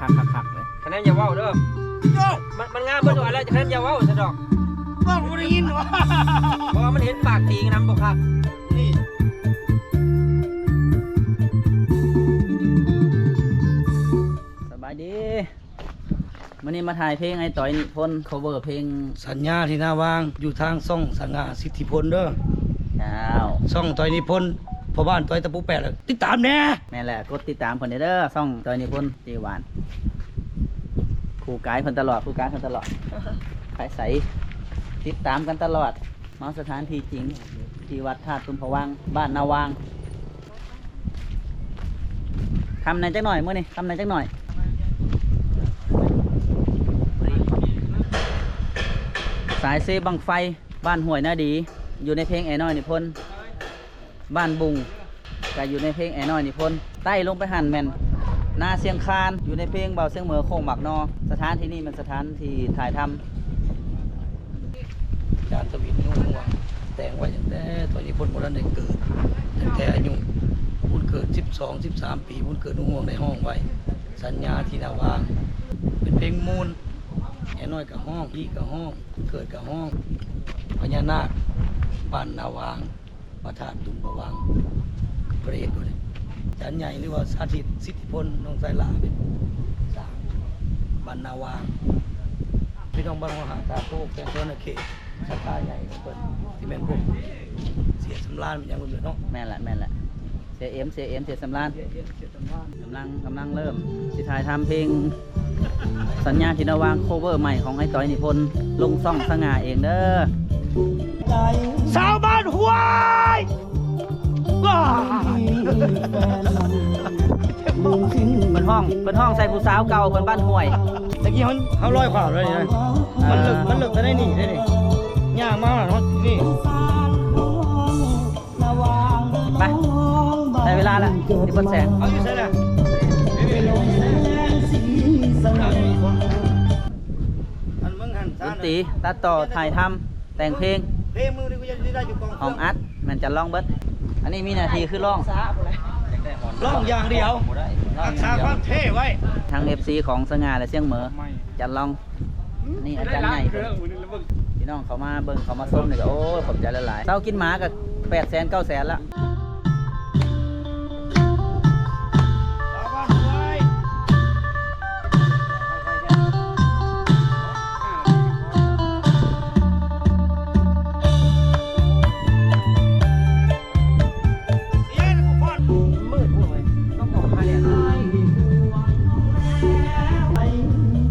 ຄັກໆໆເລີຍ. ຄະແນນຢ່າເວົ້າເດີ. ໂອ້ ມັນ ມັນງາມເບິດທຸກອັນແລ້ວ, ຄະແນນຢ່າເວົ້າຊະດອກ. ເວົ້າບໍ່ໄດ້ຍິນຫວາ? ເພາະວ່າມັນເຫັນປາກຕີງນຳບໍ່ຄັກ. ນີ້ ສະບາຍດີ. ມື້ນີ້ມາຖ່າຍເພງອ້າຍຕ້ອຍນິພົນ cover ເພງສັນຍາທີ່ນາວາງ ຢູ່ທາງຊ່ອງສະຫງ່າສິດທິພົນເດີ. ເຈົ້າ ຊ່ອງຕ້ອຍນິພົນ ພໍ່ບ້ານຕ້ອຍຕະປູແປດ ຕິດຕາມແດ່. ແມ່ນແຫຼະ ກົດຕິດຕາມເພິ່ນແດ່ເດີ ຊ່ອງຕ້ອຍນິພົນ ເຈຫວານ ຄູ່ກາຍເພິ່ນຕະຫຼອດ ຄູ່ກາຍເພິ່ນຕະຫຼອດ ໄປໃສ ຕິດຕາມກັນຕະຫຼອດ. ມາສະຖານທີ່ຈິງ ທີ່ວັດທາດຕຸມພະວັງ ບ້ານນາວາງ. ຄ່ຳແດ່ຈັກໜ້ອຍມື້ນີ້ ຄ່ຳແດ່ຈັກໜ້ອຍ. ສາຍເຊບັ້ງໄຟ ບ້ານຫ້ວຍນາດີ ຢູ່ໃນເພງອ້າຍນ້ອຍນິພົນ. ບ້ານບຸງ ກະຢູ່ໃນເພງອ້າຍນ້ອຍນິພົນ. ໄຕ່ລົງໄປຫັ້ນແມ່ນນາຊຽງຄານ ຢູ່ໃນເພງບ່າວຊຽງເໝີ ໂຄ້ງໝາກໜໍ່. ສະຖານທີ່ນີ້ແມ່ນສະຖານທີ່ຖ່າຍທຳ. ຈານທະວິນ ນຸ່ງຫ່ວງ ແຕ່ງໄວ້ຕັ້ງແຕ່ຕອນນີ້ເພິ່ນບໍ່ທັນໄດ້ເກີດ, ຕັ້ງແຕ່ອາຍຸພຸ້ນເກີດສິບສອງ ສິບສາມປີພຸ້ນ ເກີດນຸ່ງຫ່ວງໄດ້ຮ້ອງໄວ້ ສັນຍາທີ່ນາວາງ. ເປັນເພງມ່ວນ, ແອນ້ອຍກໍຮ້ອງ, ພີ່ກໍຮ້ອງ, ເກີດກໍຮ້ອງ, ພະຍານາກບ້ານນາວາງ. ພະທາດຕຸມພະວັງ ເປຣດໂດຍ ອາຈານໃຫຍ່ ຫຼືວ່າສາທິດ ສິດທິພົນ ນ້ອງຊາຍຫຼ້າ ເປັນສ້າງ ບ້ານນາວາງ. ພີ່ນ້ອງບ້ານຫົວຫາດ ທ່າໂພ ແຂວງສະຫວັນນະເຂດ ສັດທາໃຫຍ່ຂອງເພິ່ນ ທີ່ແມ່ນພວກເສຍສຳລານ ແມ່ນຫຍັງເພິ່ນເນາະ. ແມ່ນລະ ແມ່ນລະ ເສຍເອັມ ເສຍເອັມ ເສຍສຳລານ ກຳລັງ ກຳລັງເລີ່ມຊິຖ່າຍທຳເພງສັນຍາທີ່ນາວາງ ໂຄເວີໃໝ່ຂອງອ້າຍຕ້ອຍນິພົນ ລົງຊ່ອງສະຫງ່າເອງເດີ. ສາວບ້ານຫ້ວຍ ເພິ່ນຮ້ອງ ເພິ່ນຮ້ອງໃສ່ຜູ້ສາວເກົ່າເພິ່ນ ບ້ານຫ້ວຍ. ຕະກີ້ເຮົາ ເຮົາລອຍຂວາງເລີຍນະ ມັນເລິກ ອ່າ ມັນເລິກແຕ່ໃນນີ້ເດ້ນີ້ ຍ່າງມາຮອດນີ້. ໄປ ໄດ້ເວລາລະ ຊິເປີດແສງ. ເອົາຢູ່ໃສລະ? ອັນເບິ່ງຫັ້ນ ດົນຕີ ຕັດຕໍ່ ຖ່າຍທຳ ແຕ່ງເພງ ເພງມື້ນີ້ກູຍັງໄດ້ຢູ່ກອງ ຫ້ອງອັດ ແມ່ນຈັນລອງເບິດ. ອັນນີ້ມີໜ້າທີ່ຄືຮ້ອງ ຮ້ອງຢ່າງດຽວ ຮັກສາຄວາມເທ່ໄວ້. ທັງເອັບຊີຂອງສະຫງ່າ ແລະ ຊຽງເໝີ ຈັນລອງ. ນີ້ອາຈານໃຫຍ່ເພິ່ນ ພີ່ນ້ອງເຂົ້າມາເບິ່ງເຂົ້າມາຊົມນີ້ກໍ ໂອ້ຍ ຂອບໃຈຫຼາຍໆ. ເຊົາກິນໝາກໍແປດແສນເກົ້າແສນລະ.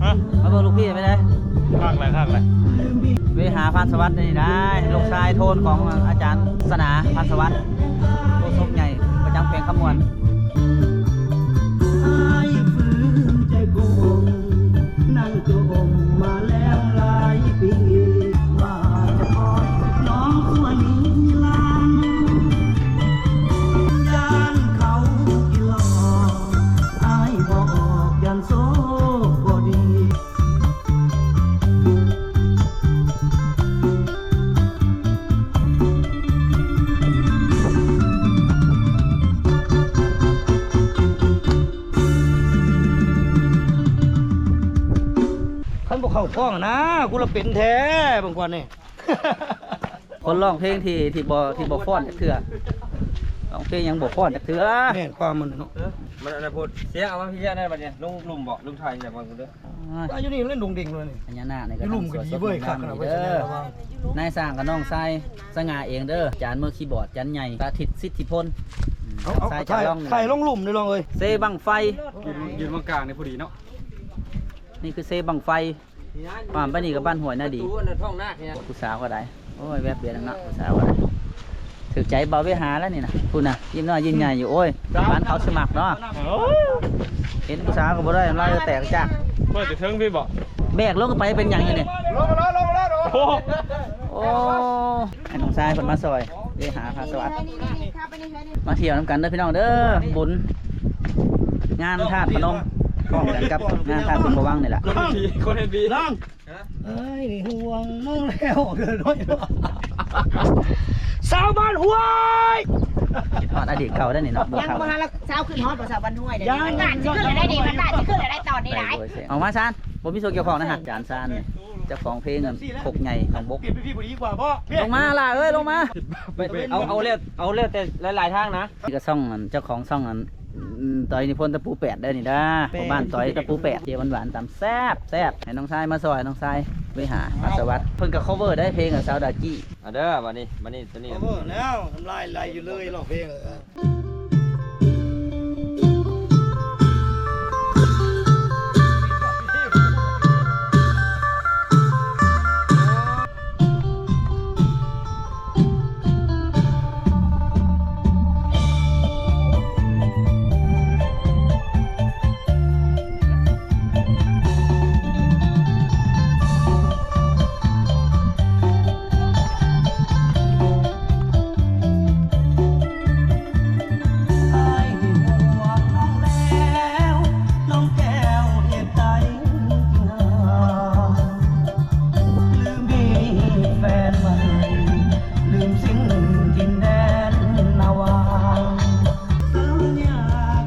ຮະ ມາເບິ່ງລູກພີ່ໄປເລີຍ. ຄັກຫຼາຍ ຄັກຫຼາຍ. ເວຫາພານສະຫວັດນີ້ນະ ລູກຊາຍໂທນຂອງອາຈານສະໜາ ພານສະຫວັດ ໂຄສົກໃຫຍ່ປະຈຳແຂວງຄຳມ່ວນ. ອ້າຍຟື້ນໃຈຄົງ ນັ່ງຈົ່ມມາແລ້ວຫຼາຍປີ ວ່າຈະພໍດນ້ອງຄວນມີຫຼານ ຢ້ານເຂົາກິນຫຼອກ ອ້າຍບໍ່ອອກ ຢ້ານໂຊກບໍ່ດີ. ຄັນບໍ່ເຂົ້າກ້ອງນະ ກູລະເປັນແທ້ເບິ່ງກ່ອນນີ້. ຄົນຮ້ອງເພງທີ່ ທີ່ບໍ່ ທີ່ບໍ່ຟ້ອນຈັກເທື່ອ ຮ້ອງເພງຍັງບໍ່ຟ້ອນຈັກເທື່ອ. ແມ່ນຄວາມມັນເນາະ ມັນອັນນັ້ນໂພດ. ເສຍ ເອົາມາພີ້ແລ້ວບັດນີ້ ລົງລຸ່ມບໍ່ ລົງໄຖແລ້ວເບິ່ງເດີ. ອ່າ ຢູ່ນີ້ເລີຍ ດົງເດັງເລີຍນີ້ ພະຍານາກໃນກະ ຢູ່ລຸ່ມກໍດີເວີຍ ຄັກຂະໜາດເວີຍ. ນາຍສ້າງກັບນ້ອງຊາຍສະຫງ່າເອງເດີ ຈານມືຄີບອດ ຈານໃຫຍ່ ສາທິດ ສິດທິພົນ. ເອົາ ເອົາ ຖ່າຍ ຖ່າຍລົງລຸ່ມເດີນ້ອງເອີຍ. ເຊບັ້ງໄຟ ຢືນ ຢືນບັ້ງກາງນີ້ພໍດີເນາະ. ນີ້ຄືເຊບັ້ງໄຟ. ຂ້າມໄປນີ້ກໍບ້ານຫ້ວຍນາດີ. ປະຕູອັນນັ້ນທ້ອງນາກນີ້ນະ. ຜູ້ສາວກໍໄດ້ ໂອ້ຍ ແວບດຽວໜຶ່ງເນາະ ຜູ້ສາວກໍໄດ້. ຖືກໃຈບ່າວເວຫາແລ້ວນີ້ນະ ພຸ້ນນະ ຍິ້ມນ້ອຍຍິ້ມໃຫຍ່ຢູ່. ໂອ້ຍ ບ້ານເຂົາສະໝັກເນາະ. ໂອ້ຍ ເຫັນຜູ້ສາວກໍບໍ່ໄດ້ ນ້ຳລາຍແຕກຈາກ. ເປີດແຕ່ເທິງພີ້ບໍ? ແບກລົງໄປເປັນຫຍັງຢູ່ນີ້? ລົງມາແລ້ວ ລົງມາແລ້ວ. ໂອ້ ໂອ້ ໃຫ້ນ້ອງຊາຍເພິ່ນມາຊ່ອຍ ເວຫາພາສະຫວັດ. ມາທ່ຽວນຳກັນເດີພີ່ນ້ອງເດີ ບຸນງານທາດພະນົມ ພ້ອມກັນກັບງານທາດບຸນພະວັງນີ້ແຫຼະ. ຄົນເຮັດບີ ຄົນເຮັດບີ ນ້ອງ ເອີຍ ນີ້ຫ່ວງນ້ອງແລ້ວເດີນ້ອຍ. ສາວບ້ານຫ້ວຍ ຄິດຮອດອະດີດເກົ່າໄດ້ນີ້ເນາະ. ຍັງບໍ່ທັນລະເຊົ້າຂຶ້ນຮອດບໍ່ສາວບ້ານຫ້ວຍເດ້. ມັນບາດຊິຂຶ້ນແລ້ວໄດ້ນີ້ ມັນບາດຊິຂຶ້ນແລ້ວໄດ້ຕອນນີ້ໄດ້. ອອກມາຊານ ບໍ່ມີສ່ວນກ່ຽວຂ້ອງນະຮະ. ຈານຊານ ເຈົ້າຂອງເພງ ຄົກໃຫຍ່ໜອງບົກ. ລົງມາຫຼ້າເອີຍ ລົງມາ. ເອົາ ເອົາແລ້ວ ເອົາແລ້ວແຕ່ຫຼາຍໆທາງນະ. ນີ້ກໍຊ່ອງອັນ ເຈົ້າຂອງຊ່ອງອັນ ອືມ ຕອຍນິພົນຕະປູແປດເດີນີ້ເດີ. ແມ່ນ ບ້ານຕອຍຕະປູແປດ ເຈຫວານໆ ຕຳແຊບໆ. ໃຫ້ນ້ອງຊາຍມາຊ່ອຍ ນ້ອງຊາຍໄປຫາ ຫາສະຫວັດ. ເພິ່ນກໍ cover ໄດ້ເພງ ອາ ສາວດາກີ້. ເອົາເດີ ບາດນີ້ ບາດນີ້ ຕົວນີ້ cover ແລ້ວ ນ້ຳລາຍໄຫຼຢູ່ເລີຍ ຮ້ອງເພງ. ອ້າຍເປັນຫ່ວງນ້ອງແລ້ວ ນ້ອງແກ້ວເຮັດໃດຈຶ່ງຫາ ລືມມີແຟນໃໝ່ ລືມສິ່ງດິນແດນນາວາ ສັນຍາ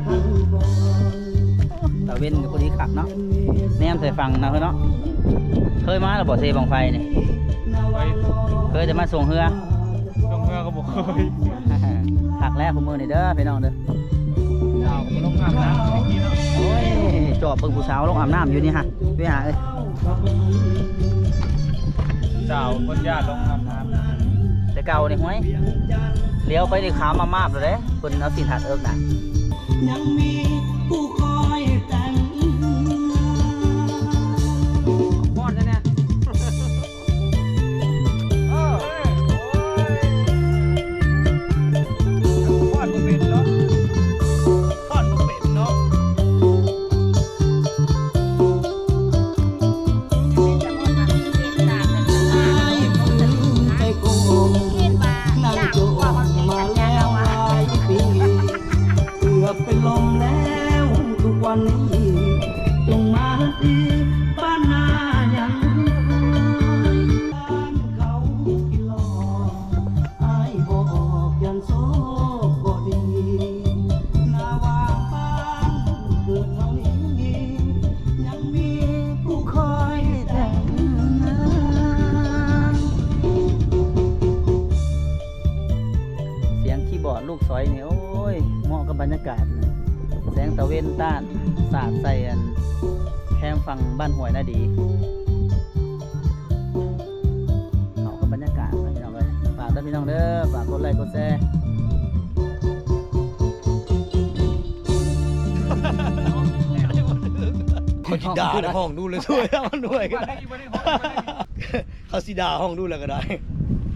ກັນກ່ອນ. ຕາເວັນກໍພໍດີຄັກເນາະ ແນມໃສ່ຝັ່ງນະເນາະ. ເຄີຍມາແລ້ວບໍ່ ເຊບັ້ງໄຟນີ້? ເຄີຍ ເຄີຍແຕ່ມາຊ່ວງເຮືອ. ຊ່ວງເຮືອກໍບໍ່ເຄີຍ. ຄັກແລ້ວຄູ່ມື້ນີ້ເດີພີ່ນ້ອງເດີ. ໂອ້ຍ ຈອບເບິ່ງຜູ້ສາວລົງອາບນ້ຳຢູ່ນີ້ຫະ ໄປຫາເອີຍ. ສາວຄົນຍາດລົງອາບນ້ຳ ແຕ່ເກົ່ານີ້ ຫ້ວຍ ຫຼຽວໄປນີ້ຂາວມາບໆ ແລ້ວເດ້. ເພິ່ນເອົາຊີ້ນຮັດເອິກນະ ຍັງມີຜູ້ຄອຍແຕ່ງ ຮ້ອນແທ້ແນ່. ເອີ ໂອ້ຍ ຟ້ອນບໍ່ເປັນເນາະ ຟ້ອນບໍ່ເປັນເນາະ. ອ້າຍຄືໃຈກົງ ນັ່ງໂຈະມາແລ້ວຫຼາຍປີ ເກືອບເປັນລົມແລ້ວທຸກວັນນີ້ ຈົ່ງມາດີບ້ານນາຍັງ ເຂົາກິນຫຼໍ່ ອ້າຍບໍ່ອອກຢ້ານໂຊກບໍ່ດີ ນາວ່າງບ້ານເກີດເຮົານີ້ ຍັງມີຜູ້ຄອຍແຕ່ງງານ. ສຽງຄີບອດລູກສອຍນີ້ ໂອ້ຍ ເໝາະກັບບັນຍາກາດ ແສງຕາເວັນຕ້ານສາດໃສ່ອັນ ແຄມຝັ່ງບ້ານຫ້ວຍນາດີ. ເຂົ້າກັບບັນຍາກາດນະພີ່ນ້ອງເອີຍ. ຝາກເດີພີ່ນ້ອງເດີ ຝາກກົດໄລກົດແຊ. ເຂົາຊິດ່າໃນຫ້ອງດູເລີຍ ຊ່ວຍເອົາໜ່ວຍ ເຂົາຊິດ່າຫ້ອງດູແລ້ວກໍໄດ້.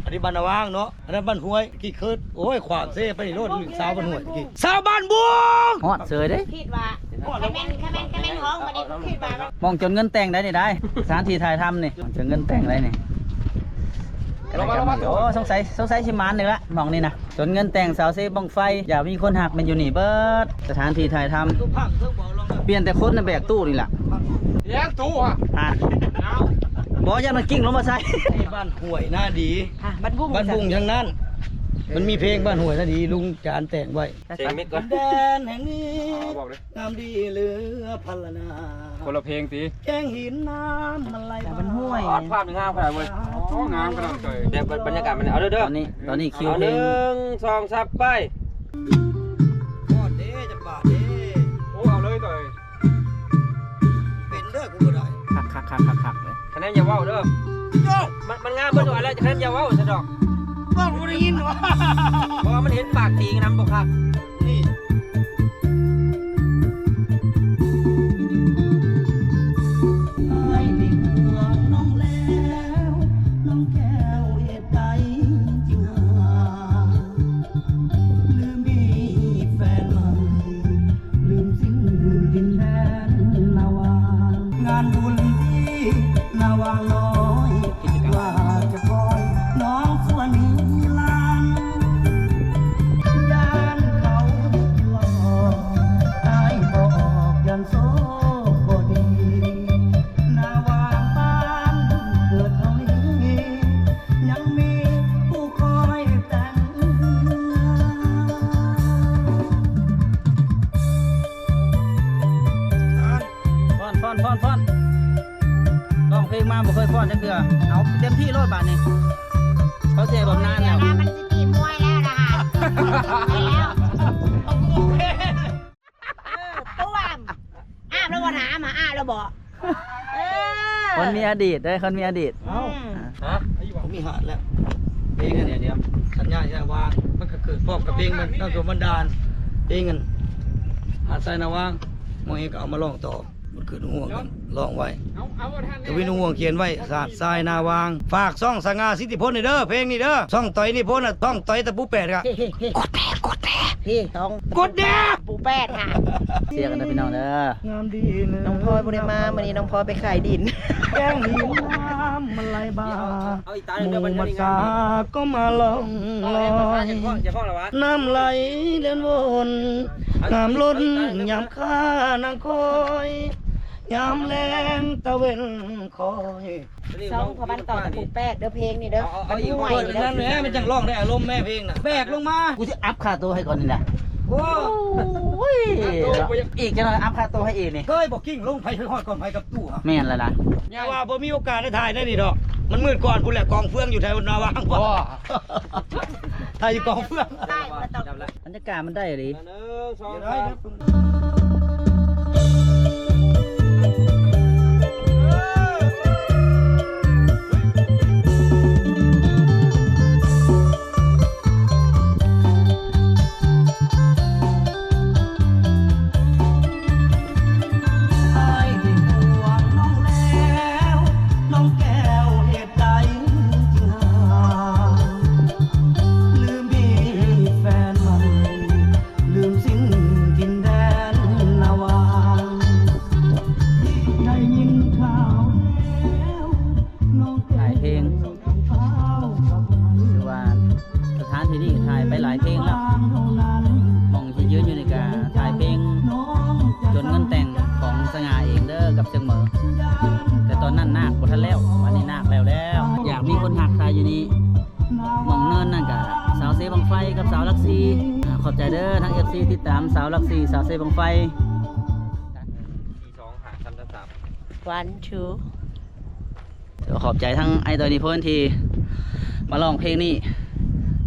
ອັນນີ້ບ້ານນາວາງເນາະ ອັນນັ້ນບ້ານຫ້ວຍ ກີ້ເຄີດ ໂອ້ຍ ຂວາມເຊໄປນີ້ໂລດ ສາວບ້ານຫ້ວຍ ກີ້ສາວບ້ານບຸງ. ຮອດເສີຍເດ້. ຄິດວ່າ ຄັນແມ່ນ ຄັນແມ່ນ ຄັນແມ່ນຮ້ອງບັດນີ້ ຄິດວ່າ ໝ່ອງຈົນເງິນແຕ່ງໄດ້ນີ້ໄດ້ ສະຖານທີ່ຖ່າຍທຳນີ້ ໝ່ອງຈົນເງິນແຕ່ງໄດ້ນີ້. ໂອ້ ສົງໄສ ສົງໄສຊິໝານນີ້ລະ ໝ່ອງນີ້ນະ ຈົນເງິນແຕ່ງສາວເຊບັ້ງໄຟ ຢາກມີຄົນຮັກແມ່ນຢູ່ນີ້ເບີດ. ສະຖານທີ່ຖ່າຍທຳ ປ່ຽນແຕ່ຄົນນະແບກຕູ້ນີ້ລະ ແບກຕູ້ຫະ ອ່າ ບໍ່ ຢ້ານມັນກິ້ງລົງມາໃສ່. ບ້ານຫ້ວຍນາດີ ອ່ະ ບ້ານບຸງ ບ້ານບຸງທັງນັ້ນ. ມັນມີເພງບ້ານຫ້ວຍນາດີ ລຸງຈານແຕ່ງໄວ້. ເສັງມິດກ່ອນ ແດນແຫ່ງນີ້ ເອົາ ບອກເລີຍ ງາມດີເຫຼືອພັນລະນາ ຄົນລະເພງຕິ ແກ້ງຫີນນ້ຳມັນໄຫຼ ແຕ່ມັນຫ້ວຍ ພາບນີ້ງາມຂະໜາດເວີຍ. ໂອ້ ງາມຂະໜາດເລີຍ ແບບບັນຍາກາດມັນ ເອົາເດີ ເດີ ຕອນນີ້ ຕອນນີ້ຄິວເພງ ເອົາ ໜຶ່ງ ສອງ ສາມ ໄປ. ຮອດເດ້ ຈັກບາດເດ້. ໂອ້ ເອົາເລີຍ ເປັນເດີ ກູກໍໄດ້. ຄັກໆໆໆເລີຍ. ຄະແນນຢ່າເວົ້າເດີ. ໂຍ ມັນ ມັນງາມເບິດທຸກອັນແລ້ວ ຄະແນນຢ່າເວົ້າຊະດອກ. ເວົ້າບໍ່ໄດ້ຍິນຫວາ? ບໍ່ ມັນເຫັນປາກຕີງນຳບໍ່ຄັກ. ນີ້ ອ້າຍໄດ້ຫ່ວງນ້ອງແລ້ວ ນ້ອງແກ້ວເຮັດໃດຈຶ່ງຫາ ຫຼືມີແຟນໃໝ່ ລືມສິ້ນດິນແດນນາວາງ ງານບຸນທີ່ນາວາງນ້ອຍ ວ່າຈະຄອຍນ້ອງສ່ວນມີຫຼານ ຢ້ານເຂົາ ບໍ່ເຄີຍຟ້ອນຈັກເທື່ອ. ເອົາເຕັມທີ່ໂລດບາດນີ້ ເຂົາເສຍບຳນານແລ້ວ. ມັນຊິຕີມວຍແລ້ວນະ ໄປແລ້ວ. ເອີ ປວມ ອາບແລ້ວບໍ່ນະ? ອາບ ອາບແລ້ວບໍ່? ເອີ ຄົນມີອະດີດເດ້ ຄົນມີອະດີດ. ເອົ້າ ອືມ ຮະ? ບໍ່ມີຫາດແລ້ວ. ເພງອັນ ດຽວ ສັນຍາທີ່ນາວາງ ມັນກໍເກີດພ້ອມກັບເພງມັນ ນ້ຳຖ້ວມບັນດານ. ເພງອັນ ຫາດຊາຍນາວາງ ໝໍເອກກໍເອົາມາຮ້ອງຕໍ່. ບຸນຄືດຫົວກະຮ້ອງໄວ້ ທະວິນ ຫົວກະຂຽນໄວ້ ຫາດຊາຍນາວາງ. ຝາກຊ່ອງສະຫງ່າ ສິດທິພົນ ນີ້ເດີ ເພງນີ້ເດີ. ຊ່ອງຕ້ອຍນິພົນນະ ຊ່ອງຕ້ອຍຕະປູແປດກະ ເພ ເພ ກົດແດ່ ກົດແດ່ ເພ ຕ້ອງ ກົດແດ່ ຕະປູແປດຫາ ເຊຍກັນເດີພີ່ນ້ອງເດີ. ນ້ອງພອຍບໍ່ໄດ້ມາ ມື້ນີ້ນ້ອງພອຍໄປຂາຍດິນ. ແກ້ງຫີນນ້ຳມັນໄຫຼບ່າ ເອົາອີກຕາໜຶ່ງເດີ ໝູ່ມັດສາກໍມາລ່ອງລອຍ ນ້ຳໄຫຼເລື່ອນວົນ ນ້ຳລົ້ນຍາມຄ້ານາງຄອຍ ຍາມແລງຕາເວັນຄອຍ. ຊ່ອງພໍ່ບ້ານຕອຍຕະປູແປດເດີ ເພງນີ້ເດີ. ເອົາ ເອົາ ມັນມ່ວນເດີ ນັ້ນແຫຼະ ມັນຈັ່ງຮ້ອງໄດ້ອາລົມແມ້ ເພງນະ. ແບກລົງມາ ກູຊິອັບຄ່າໂຕໃຫ້ກ່ອນນີ້ນະ. ໂອ້ຍ ອີກຈັກໜ່ອຍອັບຄ່າໂຕໃຫ້ອີກນີ້. ເຄີຍບໍ່ກິ້ງລົງ ໃຜເຄີຍຮອດກ່ອນໃຜກັບຕູ້ຫັ້ນ. ແມ່ນແລ້ວນະ. ຢ່າວ່າບໍ່ມີໂອກາດໄດ້ຖ່າຍແນວນີ້ດອກ ມັນມືດກ່ອນພຸ້ນແຫຼະ ກອງເຟືອງຢູ່ແຖວນາວາງ. ບໍ່ ຖ່າຍຢູ່ກອງເຟືອງ. ບັນຍາກາດມັນໄດ້ອີ່ຫຼີ. ໜຶ່ງ ສອງ ສາມ. ອ້າຍໄດ້ຫ່ວງນ້ອງແລ້ວ ນ້ອງແກ້ວເຮັດໃດຈຶ່ງຫາ ລືມມີແຟນໃໝ່ ລືມສິ້ນຖິ່ນແດນນາວາງ ໄດ້ຍິນຂ່າວແລ້ວ ນ້ອງແກ້ວ ຖ່າຍເພງ ຖືວ່າສະຖານທີ່ນີ້ຖ່າຍໄປຫຼາຍເພງແລ້ວ ໝ່ອງທີ່ຢືນຢູ່ນີ້ກະຖ່າຍເພງຈົນເງິນແຕ່ງຂອງສະຫງ່າເອງເດີກັບເຊີງເໝີ ແຕ່ຕອນນັ້ນນາກບໍ່ທັນແລ້ວ ບາດນີ້ນາກແລ້ວແລ້ວ ຢາກມີຄົນຮັກຖ່າຍຢູ່ນີ້. ໝ່ອງເນີນນັ້ນກະສາວເຊບັ້ງໄຟກັບສາວຫຼັກສີ່. ອາ ຂອບໃຈເດີທາງເອັຟຊີ ຕິດຕາມສາວຫຼັກສີ່ ສາວເຊບັ້ງໄຟ. One, two. ຂອບໃຈທັງອ້າຍຕ້ອຍນິພົນທີ່ມາຮ້ອງເພງນີ້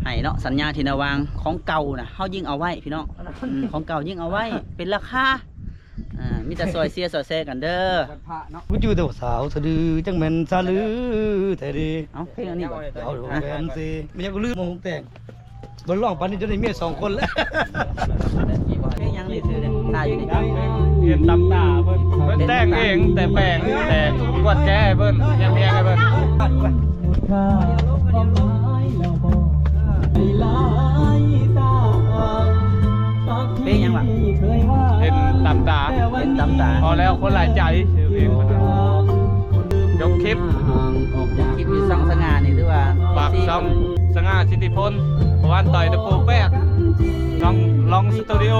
ໃຫ້ເນາະ ສັນຍາທີ່ນາວາງ. ຂອງເກົ່ານະ ເຮົາຍິ່ງເອົາໄວ້ພີ່ນ້ອງ ອືມ ຂອງເກົ່າຍິ່ງເອົາໄວ້ເປັນລາຄາ. ອ່າ ມີແຕ່ຊ່ອຍເຊຍຊ່ອຍແຊກັນເດີ ວັນພະເນາະ. ບໍ່ຢູ່ແຕ່ວ່າສາວສະດື ຈັ່ງແມ່ນສະລືແທ້ເດ. ເອົ້າ ເພງອັນນີ້ບໍ່? ເອົາແບບຊີ້ ມັນຍັງລືມຂອງແຕ່ງ ບໍ່ຮ້ອງປານນີ້ຈົນໄດ້ເມຍສອງຄົນແລ້ວ. ເພງຫຍັງນີ້ຊື່ນີ້ ຖ້າຢູ່ນີ້ ເຮັດຕຳຕາເພິ່ນ ເພິ່ນແຕ່ງເອງ ແຕ່ແປງ ແຕ່ກວດແກ້ໃຫ້ເພິ່ນ ຮຽນເພງໃຫ້ເພິ່ນ. ເພງຫຍັງວະ? ເຫັນຕຳຕາ ເຫັນຕຳຕາ ພໍແລ້ວຄົນຫຼາຍໃຈ ຊື່ເພງ. ຈົບຄລິບ ຄລິບຢູ່ຊ່ອງສະຫງ່ານີ້ຖືວ່າ ຝາກຊ່ອງສະຫງ່າສິດທິພົນ ບ້ານຕອຍຕະປູແປດ ນ້ອງລອງສະຕູດິໂອ.